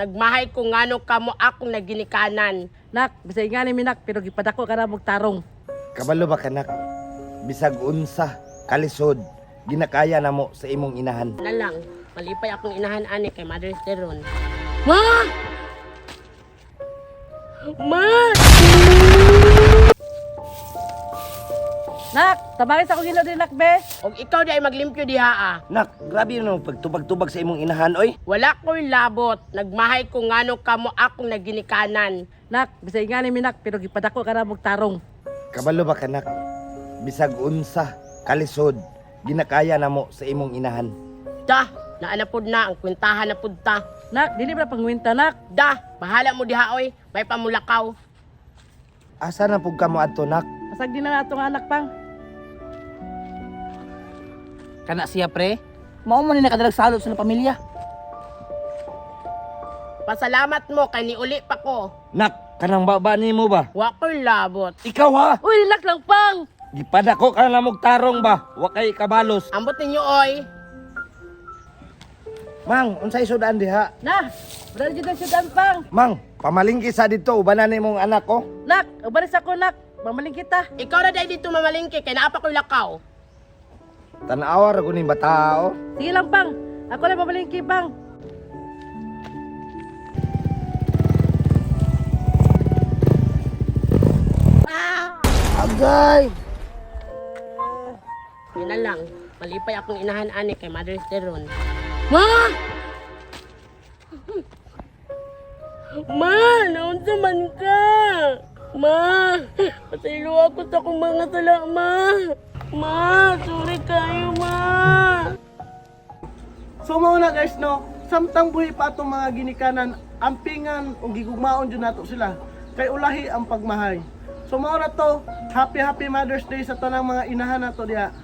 Nagmahay ko ngano kamo akong naginikanan. Nak, bisay nga ni minak pero gipadako ka na mog tarong. Kabalo ba kanak? Bisag unsa, kalisod, ginakaya namo sa imong inahan. Na lang, malipay akong inahan ani kay Mother's Day ron. Ma! Ma! Nak, tabangin sa akong ginoo din nak be. Og ikaw di ay maglimpyo diha ah. Nak, grabe na pagtubag-tubag sa imong inahan oy. Wala ko'y labot. Nagmahay ko ngano kamo akong naginikanan. Nak, bisay nga ni minak pero gipadako ka na mog tarong. Kabalo ba kanak? Bisag unsa, kalisod, ginakaya namo sa imong inahan. Da, naana pod na ang kwentahan na pud ta. Nak, dili ba pangwinta nak? Da, bahala mo diha oy, may pamulakaw. Asa na pug kamo adto nak? Pasag din na atong anak pang. Kana siya pre. Mao man ni nakadalag salot sa pamilya. Pasalamat mo kay niuli pa ko. Nak, kanang baba nimo ba? Wa ko'y labot. Ikaw ha? Uy, lak lang pang. Gipadako ka na mog tarong ba? Wa kay kabalos. Ambot ninyo oy. Mang, unsay sudan diha? Na, wala jud ang syudan pang. Mang, pamalingki sa dito ubanan nimong anak ko. Nak, ubalis ako nak. Mamaling kita. Ikaw na dahil dito mamalingki kay naa pa ko'y lakaw. Tanawa ra ko ning batao. Sige lang pang. Ako lang mamalingki pang. Agay! Yun na lang, malipay akong inahan ani kay Mother's Day ron. Ma! Ma, naunsa man ka? Ma, pasaylo ako sa akong mga sala, ma. Ma, sorry kayo, ma. So mao na guys no, samtang buhi pa atong mga ginikanan, ampingan o gigugmaon jud nato sila kay ulahi ang pagmahay. So mao ra to, happy happy Mother's Day sa tanang mga inahan nato diha.